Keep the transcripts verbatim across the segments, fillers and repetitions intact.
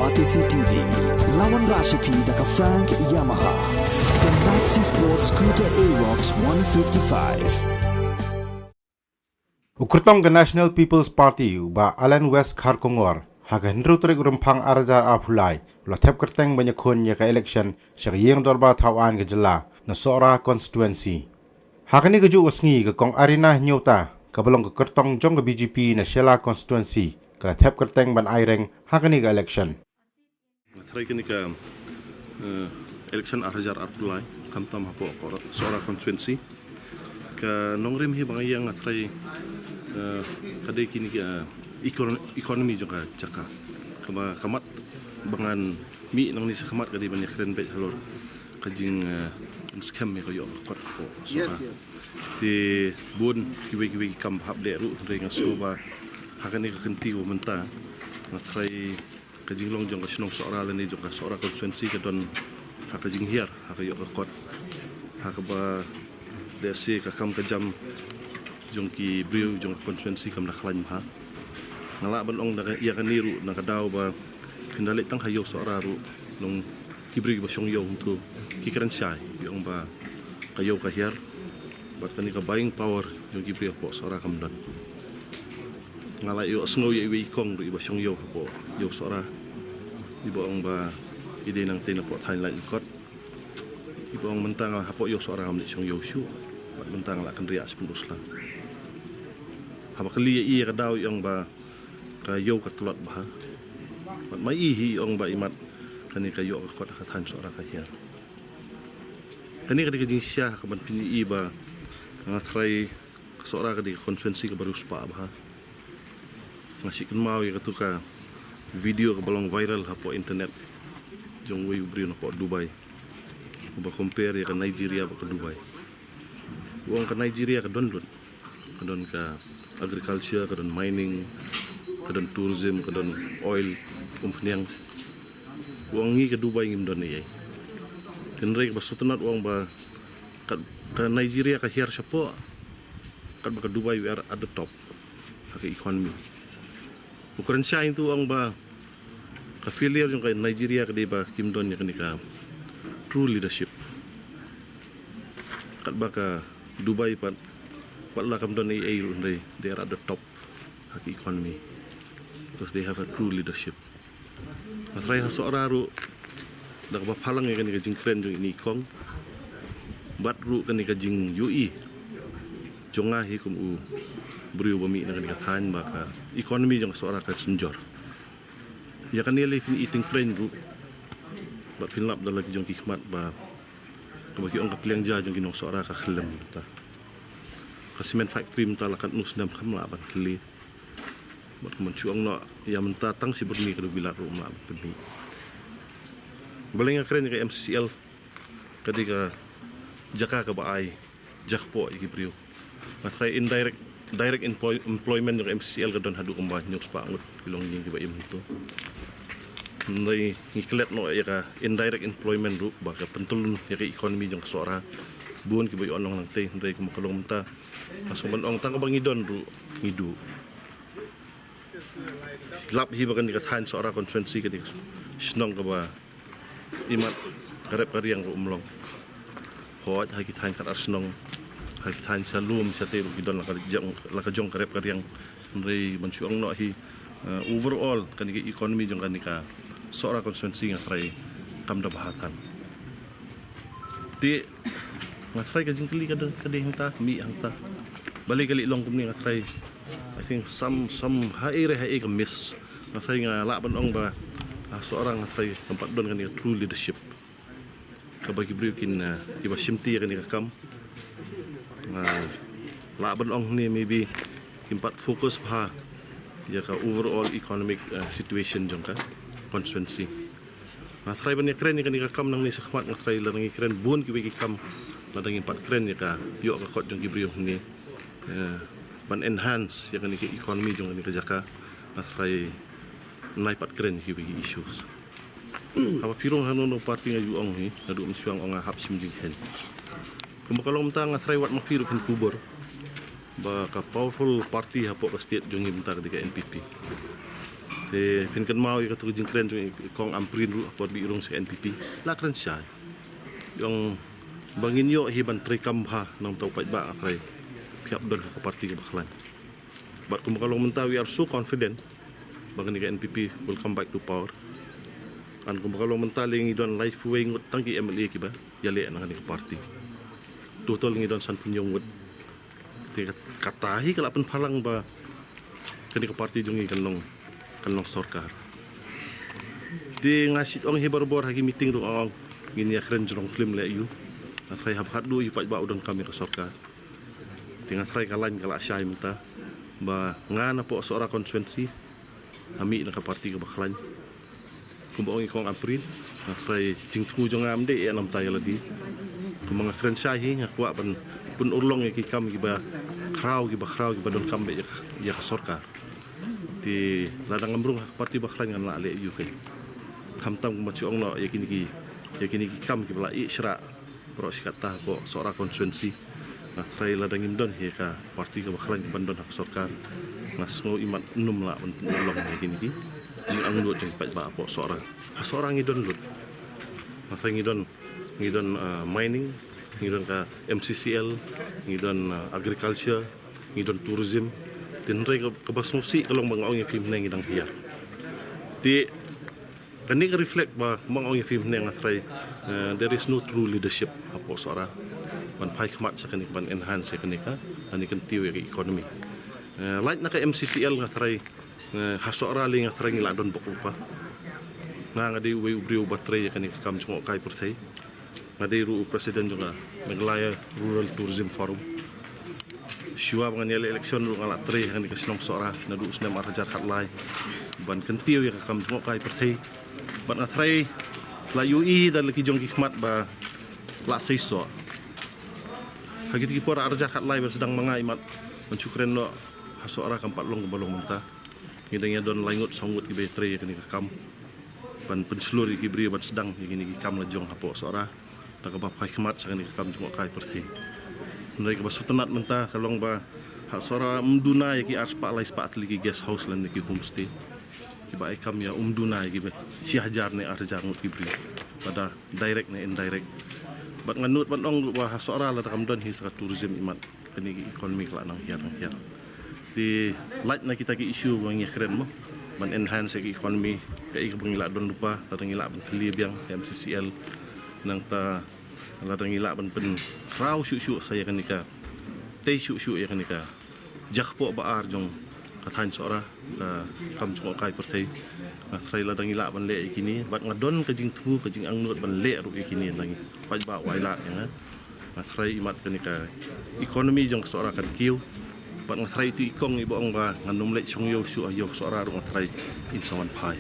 Batesi T V, la wanrah sha phi da ka Frank Yamaha. The Maxi Sport Scooter Aerox one fifty-five. U kyrtong ka National People's Party, u Bah Alan West Kharkongor, ha ka hynriew tarik u Rymphang ar hajar arphew lai, u la thep kyrteng ban ïakhun ïa ka election sha ka ïing dorbar thaw aiñ ka jylla na Sohra constituency. Ha kane kajuh ka sngi, ka Kong Arina Hynñiewta, kaba long ka kyrtong jong ka B J P na Shella constituency, ka la thep kyrteng ban aireng ha kane ka election. Nga threi kane ka, eh, election ar hajar arphew lai, khamtam hapoh Sohra constituency. Ka nongrim hi ba nga ïeng nga threi, eh, ka dei kine ka, eh, econ-, economy jong ka jaka. Kaba ka mat ba ngan mih nangne sha khmat ka dei ban ïakren beit halor ka jing, eh, skhem ïa ka ïoh ka kot hapoh Sohra. Te bun kiwei kiwei ki kam ba hap leh ruh, hynrei nga sngew ba ha kane ka kynti kaba mynta nga threi ka jinglong jong ka shnong Sohra lane jong ka Sohra constituency ka don ha ka jinghiar ha ka ïoh ka kot, ha kaba lehse ka kam ka jam jong ki briew jong ka constituency kam da khlaiñ bha. Nga lah ban ong da ka, ïa kane ruh na ka daw ba phin da leit tang ha ïew Sohra ruh, long ki briew kiba shong ïew hangto ki kren shai, ki ong ba ka ïew ka hiar bad kane ka buying power jong ki briew hapoh Sohra kam don. Nga la ïohsngew ïa iwei i kong ruh iba shong ïew hapoh ïew Sohra, iba ong ba i dei nangtei napoh thaiñ Laitkot. Iba ong mynta nga hapoh ïew Sohra ngam leit shong ïew shuh, bad mynta nga la kynriah sha Pynursla. Haba kylli ïa i ïa ka daw i ong ba ka ïew ka tlot bha. Bad ma i hi i ong ba imat kane ka ïoh ka kot ha ka thaiñ Sohra ka hiar. Kane ka dei ka jingshisha ha kaban pyni i ba nga threi ka Sohra ka dei ka constituency kaba riewspah bha. Nga shu kynmaw ïa katu ka video kaba long viral hapoh internet jong uwei u briew napoh Dubai, uba compare ïa ka Nigeria bad ka Dubai. U ong ka Nigeria ka don lut, ka don ka agriculture, ka don mining, ka don tourism, ka don oil, umphniang. U ong ngi ka Dubai ngim don ei ei. Hynrei kaba sngewtynnat u ong ba ka, ka Nigeria ka hiar shapoh, katba ka Dubai we are at the top ha ka economy. U kren shai hangto u ong ba ka failure jong ka Nigeria ka dei ba kim don ïa kane ka true leadership. Katba ka Dubai pat, wat la kam don ei ei ruh hynrei they are at the top ha ka economy because they have a true leadership. Nga threi ha Sohra ruh da kaba phalang ïa kane ka jingkren jong ine i kong bad ruh kane ka jingïohi jong nga hi kum u briew ba mih na kane ka thaiñ ba ka economy jong ka Sohra ka synjor. Ïa kane lei phin i tyngkreiñ ruh bad phin lap da la ki jong ki khmat ba kaba ki ong ka pliang ja jong ki nong Sohra ka khyllem mynta. Ka cement factory mynta la katno snem kam lah ban khlieh. Bad kumban shu ong noh ïa mynta tang shi byrni ka dei ba ki lad ruh ym lah ban pynmih. Balei nga kren ïa ka M C C L, ka dei ka jaka kaba ai jakpoh ïa ki briew. Nga threi indirect, direct employ-, employment jong ka M C C L ka don haduh kumba hynñiew spah ngut ki longïing kiba im hangto. Hynrei ngi klet noh ïa ka indirect employment ruh ba ka pyntyllun ïa ka economy jong ka Sohra. Bun kiba ïoh nong nangtei hynrei kumba ka long mynta nga sngewbha ban ong tang kaba ngi don ruh ngi duh. Lap hi ba kane ka thaiñ Sohra constituency ka dei ka shnong kaba imat ka rep ka riang ruh ym long. Hooid ha ki thaiñ kat ar shnong, ha ki thaiñ sha lum shatei ruh ki don la ka jong, la ka jong ka rep ka riang. Hynrei ban shu ong noh hi, eh, overall kane ka economy jong kane ka Sohra constituency nga threi kam da bha than. Te nga threi ka jingkylli ka dei, ka dei hangta, mih hangta. Balei ka leh long kumne nga threi. I think some, some ha ei re ha ei ka miss. Nga threi nga lah ban ong ba, ah, Sohra nga threi kam pat don kane ka true leadership. Kaba ki briew kin, ah, kiba shimti ïa kane ka kam. Nga lah ban ong ne maybe kim pat focus bha ïa ka overall economic, ah, situation jong ka constituency. Nga threi ban ïa kren ïa kane ka kam nangne shakhmat, nga threi lada ngi kren bun kiwei ki kam, lada ngim pat kren ïa ka ïoh ka kot jong ki briew hangne, eh, ban enhance ïa kane ka economy jong kane ka jaka. Nga threi nai pat kren ïa kiwei ki issues. Haba phi rung hano hano party nga ju ong hi, naduh mynshuwa nga ong nga hap shim jingkheiñ. Kumba ka long mynta nga threi wat ma phi ruh phin kubur ba ka powerful party hapoh ka state jong ngi mynta ka dei ka N P P. Te phin kynmaw ïa katu ka jingkren jong i Kong Ampareen ruh, por ba i rung sha N P P, la kren shai. Ong ba ngin ïoh hi ban trei kam bha na ka bynta u paidbah, nga tharai phi hap don ka parti kaba khlaiñ. Bad kumba ka long mynta, we are so confident ba kane ka N P P will come back to power. And kumba ka long mynta, lei ngi don laiphew wei ngut tang ki M L A kiba ïaleh na kane ka parti. Total ngi don sanphew hynñiew ngut. Te kata hi ka la pynphalang ba kane ka parti jong ngi kan long, kan long sorkar. Te nga shu ong hi barabor ha ki meeting ruh, nga ong ngin ïa kren jrong film leh ïa u. Nga tharai haba khatduh u paidbah u donkam ïa ka sorkar. Te nga tharai ka lain ka la shai mynta ba nga na poh Sohra constituency nga mih na ka parti kaba khlaiñ. Kumba ong i Kong Ampareen, nga tharai jingthmu jong nga ym dei ïa namta ïa lade. Kumba nga kren shai hi, nga kwah ban pynurlong ïa ki kam kiba khraw, kiba khraw, kiba donkam beit ïa ka, ïa ka sorkar. Te lada ngam rung ha ka parti ba khlaiñ, ngan lah leh ïa u keiñ. Khamtam kumba shu ong noh, ïa kine ki, ïa kine ki kam kiba la ïeh shrah baroh shi katta hapoh Sohra constituency. Nga tharai lada ngim don hi ka parti kaba khlaiñ ban don ha ka sorkar, nga sngew imat ym lah ban pynurlong ïa kine ki jingangnud jong ki paidbah hapoh Sohra. Ha Sohra ngi don lut. Nga tharai ngi don, ngi don, ah, mining, ngi don ka M C C L, ngi don, ah, agriculture, ngi don tourism. Te hynrei ka, kaba sngewsih ka long ba nga ong ïa phi mynne ngi dang hiar. Te kane ka reflect ba, ba nga ong ïa phi mynne, nga tharai, eh, there is no true leadership hapoh Sohra ban phai khmat sha kane, ban enhance ïa kane ka, kane kyntiew ïa ka economy. Eh, lait na ka M C C L, nga tharai, eh, ha Sohra lei nga tharai ngi la don bok lypa. Nga, nga dei uwei u briew uba trei ïa kane ka kam jngohkai pyrthei. Nga dei ruh u president jong ka Meghalaya Rural Tourism Forum. Shuwa ba ngan ïaleh election ruh nga la trei ha kane ka shnong Sohra naduh u snem ar hajar khatlai ban kyntiew ïa ka kam jngohkai pyrthei. Bad nga tharai la ïohi da la ki jong ki khmat ba la seisoh. Ha kito ki por ar hajar khatlai ban sdang ma nga imat ban shu kren noh, ha Sohra kam pat long kumba long mynta. Ngi dang ïa don lai ngut saw ngut kiba ïa trei ïa kane ka kam ban pynshlur ïa ki briew ban sdang ïa kine ki kam lajong hapoh Sohra da kaba phai khmat sha kane ka kam jngohkai pyrthei. Hynrei kaba sngewtynnat mynta ka long ba ha Sohra ym duna ïa ki ar spah lai spah tylli ki guest house lane ki homestay kiba ai kam ïa, ym duna ïa kiba shi hajar ne ar hajar ngut ki briew, lada direct ne indirect. Bad nga nud ban ong ruh ba ha Sohra lada kam don hi sa ka tourism imat kane ka economy ka la nang hiar nang hiar. Te lait na kita ki issue ba ngi kren mo ban enhance ïa ka economy, kaei kaba ngi lah don lypa, lada ngi lah ban khlieh biang ka M C C L, nangta lada ngi lah ban pynkhraw shuh shuh sa ïa kane ka, tei shuh shuh ïa kane ka jakpoh ba ar jong ka thaiñ Sohra, ka kam jngohkai pyrthei. Nga tharai lada ngi lah ban leh ïa kine, bad nga don ka jingthmu, ka jingangnud ban leh ruh ïa kine, na ngi paidbah u ailad ïa nga. Nga tharai imat kane ka economy jong ka Sohra kan kiew. Bad nga tharai itu i kong iba ong ba ngan ym leit shong ïew shuh ha ïew Sohra ruh nga tharai in sa wan phai.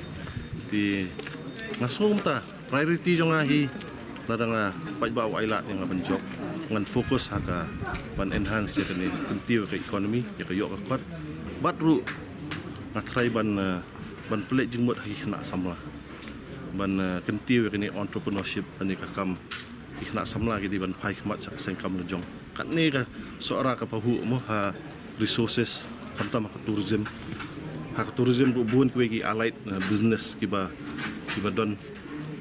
Te nga sngew mynta priority jong nga hi, lada nga paidbah u ailad ïa nga ban jop, ngan focus ha ka ban enhance ïa kane, kyntiew ïa ka economy, ïa ka ïoh ka kot. Bad ruh nga tharai ban, eh, ban pynleit jingmut ha ki khynnah samla ban, eh, kyntiew ïa kane entrepreneurship, kane ka kam ki khynnah samla ki dei ban phai khmat sha ka seng kam lajong. Katne ka Sohra ka pahuh mo ha resources, khamtam ha ka tourism. Ha ka tourism ruh bun kiwei ki allied, eh, business kiba, kiba don,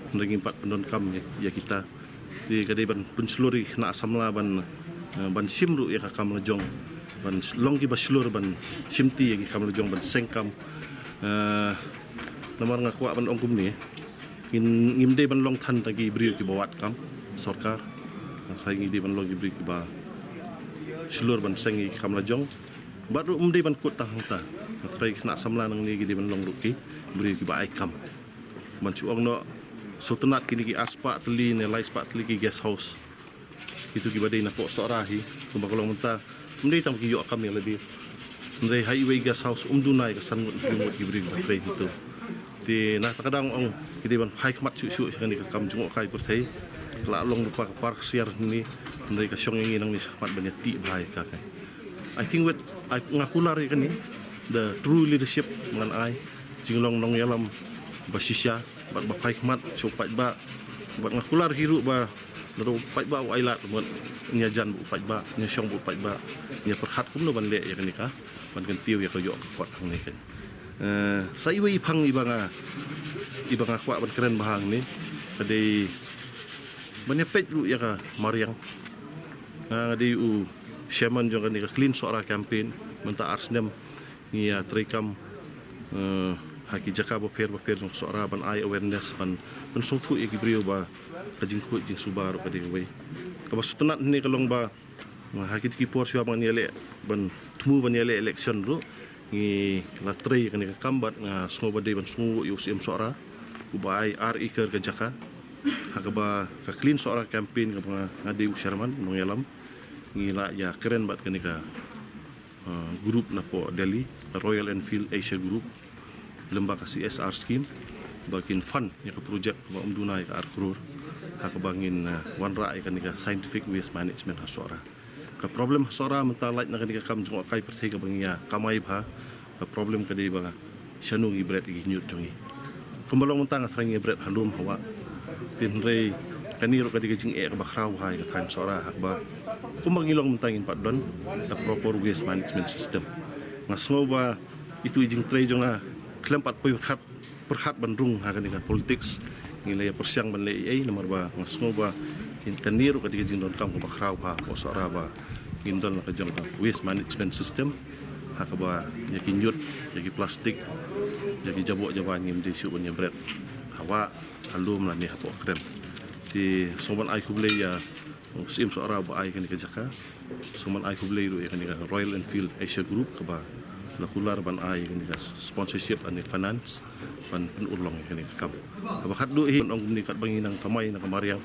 hynrei ngim pat pyndonkam ïa, ïa kita. Te ka dei ban pynshlur ïa ki khynnah samla ban, eh, ban shim ruh ïa ka kam lajong, ban long kiba shlur ban shimti ïa ki kam lajong, ban seng kam. Eh, namar nga kwah ban ong kumne, ngin, ngim dei ban long than tang ki briew kiba wad kam sorkar. Nga tharai ngi dei ban long ki briew kiba shlur ban seng ïa ki kam lajong. Bad ruh ym dei ban kut tang hangta. Nga tharai ki khynnah samla nangne ki dei ban long ruh ki briew kiba ai kam. Ban shu ong noh, sngewtynnat kine ki ar spah tylli ne lai spah tylli ki guest house. Kito kiba dei na poh Sohra hi, kumba ka long mynta, ym dei tang ba ki ïoh kam ïa lade. Hynrei ha iwei i guest house ym duna ïa ka san ngut hynriew ngut ki briew kiba trei hangto. Te na kata ka daw nga ong ki dei ban phai khmat shuh shuh sha kane ka kam jngohkai pyrthei. Ka la long lypa ka par ksiar hangne, hynrei ka shong ïa ngi nangne shakhmat ban ïa tih bha ïa ka kai. I think with, I, nga kular ïa kane, the true leadership ngan ai jinglong nongïalam ba shisha bad ba phai khmat sha u paidbah. Bad nga kular hi ruh ba lada u paidbah u ailad, mut ngi ïajan bad u paidbah, ngi ïashong bad u paidbah, ngi ïapyrkhat kumno ban leh ïa kane ka, ban kyntiew ïa ka ïoh ka kot hangne keiñ. Eh, sa iwei i phang iba nga, iba nga kwah ban kren bha hangne ka dei ban ïa peit ruh ïa ka mariang. Nga, nga dei u chairman jong kane ka Clean Sohra campaign. Mynta ar snem ngi ïa treikam, eh, ha ki jaka bapher bapher jong Sohra ban ai awareness, ban, ban sngewthuh ïa ki briew ba ka jingkhuid jingsuba ruh ka dei kawei. Kaba sngewtynnat hangne ka long ba, ha kine ki por shuwa ban ïaleh, ban thmu ban ïaleh election ruh, ngi la trei kane ka kam bad nga sngew ba dei ban sngew ïa u Syiem Sohra uba ai ar acre ka jaka ha kaba ka Clean Sohra campaign kaba nga, nga dei u chairman nongïalam. Ngi la ïa kren bad kane ka, uh, group napoh Delhi, Royal Enfield Asia Group, lem bad ka C S R scheme, ba kin fund ïa ka project ba ym duna ïa ka ar klur ha kaba ngin, uh, wanrah ïa kane ka scientific waste management ha Sohra. Ka problem ha Sohra mynta lait na kane ka kam jngohkai pyrthei kaba ngi ïa kamai bha. Ka problem ka dei ba shano ngi bret ïa ki ñiut jong ngi. Kumba long mynta nga tharai ngi bret ha lum ha wah. Hynrei kane ruh ka dei ka jingeh kaba khraw bha ïa ka thaiñ Sohra ha kaba kumba ngi long mynta ngim pat don ka proper waste management system. Nga sngew ba itu i jingtrei jong nga khlem pat pyrkhat, pyrkhat ban rung ha kane ka politics. Ngi la ïa pyrshang ban leh ei ei namar ba nga sngew ba kane ruh ka dei ka jingdonkam kaba khraw bha hapoh Sohra ba ngin don la ka jong ka waste management system ha kaba ïa ki ñiut, ïa ki plastik, ïa ki jaboh jabaiñ ngim dei shuh ban ïa bret ha wah, ha lum lane hapoh krem. Te sngew ban ai khublei ïa u Syiem Sohra ba ai kane ka jaka. Sngew ban ai khublei ruh ïa kane ka Royal Enfield Asia Group kaba la kular ban ai kane ka sponsorship lane finance ban pynurlong ïa kane ka kam. Kaba khatduh hi ban ong kumne, katba ngi nang kamai na ka mariang,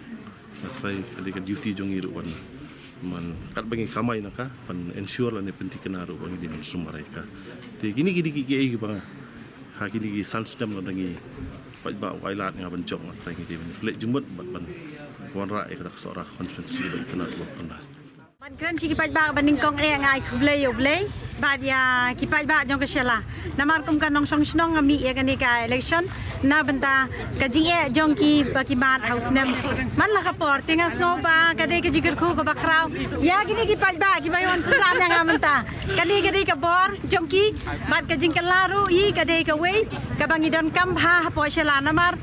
nga tharai ka dei ka duty jong ngi ruh ban, man, katba ngi kamai na ka, ban ensure lane pynthikna ruh ba ngi dei ban sumar ïa ka. Te kine ki dei ki, kiei kiba nga, ha kine ki san snem lada ngi paidbah u ailad nga ban jop, nga tharai ngi dei ban pynleit jingmut bad ban wanrah ïa kata ka Sohra constituency ba itynnad ba pynlait. Ban kren sha ki paidbah ba nyngkong eh nga ai khublei ïa U Blei bad ïa ki paidbah jong ka Shella. Namar kum ka nongshong shnong nga mih ïa kane ka election na bynta ka jingeh jong ki ba ki mad ha u snem. Man la ka por te nga sngew ba ka dei ka jingkyrkhu kaba khraw ïa kine ki paidbah kiba ïa wan synran ïa nga mynta. Kane ka dei ka bor jong ki bad ka jingkylla ruh hi ka dei kawei kaba ngi donkam bha hapoh Shella. Namar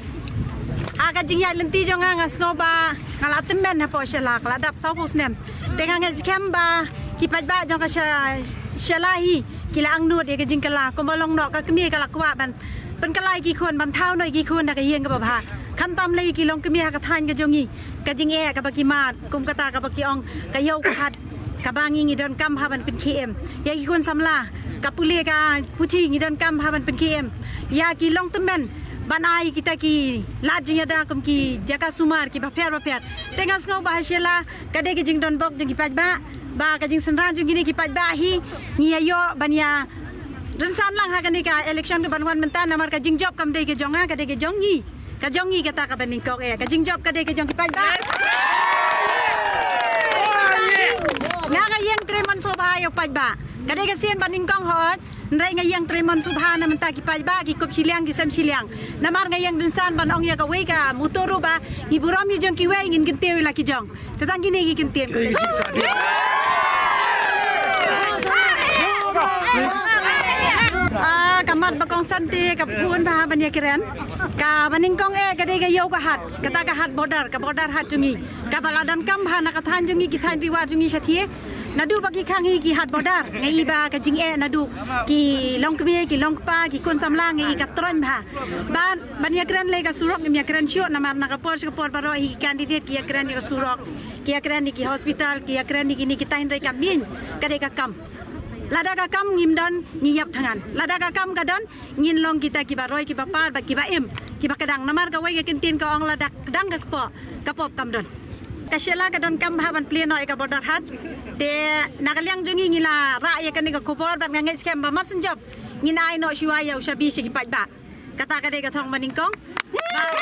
ha ka jingïaid lynti jong nga, nga sngew ba nga la tymmen hapoh Shella, ka la dap sawphew snem. Te nga ngeit skhem ba ki paidbah jong ka Sha-, Shella hi ki la angnud ïa ka jingkylla, kumba long noh ka kmie ka la kwah ban pynkylla ïa ki khun, ban thaw noh ïa ki khun da ka ïing kaba bha. Khamtam lei ki longkmie ha ka thaiñ ka jong ngi, ka jingeh kaba ki mad, kum kata kaba ki ong ka ïew ka hat kaba ngi ngi donkam bha ban pynkhie im. Ïa ki khun samla, ka pule ka puthi ngi donkam bha ban pynkhie im. Ïa ki longtymmen ban ai kita ki lad jingïada kum ki jaka sumar kiba pher ba pher. Te nga sngew ba ha Shella ka dei ka jingdonbok jong ki paidbah ba ka jingsynran jong kine ki paidbah hi ngi ïa ïoh ban ïa rynsan lang ha kane ka election kaban wan mynta, namar ka jingjop kam dei ka jong nga, ka dei ka jong ngi. Ka jong ngi kata kaba nyngkong eh, ka jingjop ka dei ka jong ki paidbah. Nga, nga ïeng trei mon sngewbha ïa u paidbah. Ka dei ka sien ba nyngkong hooid, hynrei nga ïeng trei mon sngewbha na bynta ki paidbah, ki kup shiliang, ki sem shiliang. Namar nga ïeng dang san ban ong ïa kawei ka motto ruh ba ngi burom ïa jong kiwei, ngin kyntiew ïa la ki jong. Te tang kine ki kyntien. Ah, ka mat ba kongsan te ka bun bha ban ïa kren. Kaba nyngkong eh ka dei ka ïew ka hat. Kata ka hat border, ka border hat jong ngi. Kaba la donkam bha na ka thaiñ jong ngi, ki thaiñ riwar jong ngi shathie. Naduh ba ki khang hi ki hat border, nga i ba ka jingeh naduh ki longkmie, ki longkpa, ki khun samla, nga i ka troiñ bha. Ban, ban ïa kren lei ka surok ngim ïa kren shuh, namar na ka por sha ka por baroh hi ki candidate ki ïa kren ïa ka surok, ki ïa kren ïa ki hospital, ki ïa kren ïa kine kita, hynrei ka mih ka dei ka kam. Lada ka kam ngim don, ngi ïap thngan. Lada ka kam ka don, ngin long kita kiba roi, kiba par bad kiba im, kiba kdang. Namar kawei ka kyntien ka ong lada kdang ka kpoh, ka pop kam don. Ka Shella ka donkam bha ban plie noh ïa ka border hat. Te na ka liang jong ngi ngi la rah ïa kane ka khubor bad nga ngeit skhem ba mar shen jop ngin ai noh shuwa ïa u shabi sha ki paidbah. Kata ka dei ka thong ba nyngkong. Bad,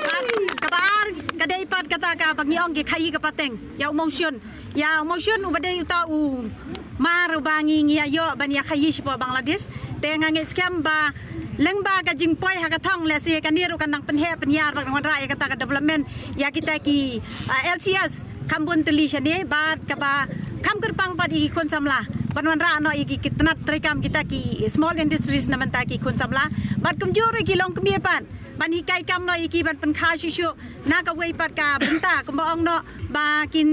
bad kaba ar ka dei pat kata kaba ngi ong ki khaïi ka pateng ïa u Mawshun. Ïa u Mawshun uba dei uta u mar uba ngi, ngi ïa ïoh ban ïa khaïi shapoh Bangladesh. Te nga ngeit skhem ba lyngba ka jingpoi ha ka thong, lehse kane ruh kan nang pynheh pynïar bad kan wanrah ïa kata ka development ïa kita ki, ah, L C S kham bun tylli shane bad kaba kham kyrpang pat ïa ki khun samla. ban wanrah noh ïa ki tnat treikam kita ki small industries na bynta ki khun samla bad kumjuh ruh ki longkmie pat ban hikai kam noh ïa ki ban pynkha shuh shuh na kawei pat ka bynta kumba ong noh ba kin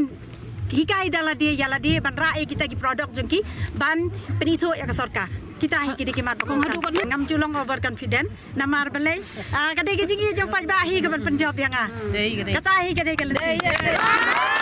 hikai da lade ïa lade ban rah ïa kita ki product jong ki ban pynithuh ïa ka sorkar. Kita hi ki dei ki mat ba kongsan. Ngam ju long overconfident. Namar balei? Ah, ka dei ka jingïeit jong paidbah hi ka ban pynjop ïa nga. Kata hi ka dei ka lynti.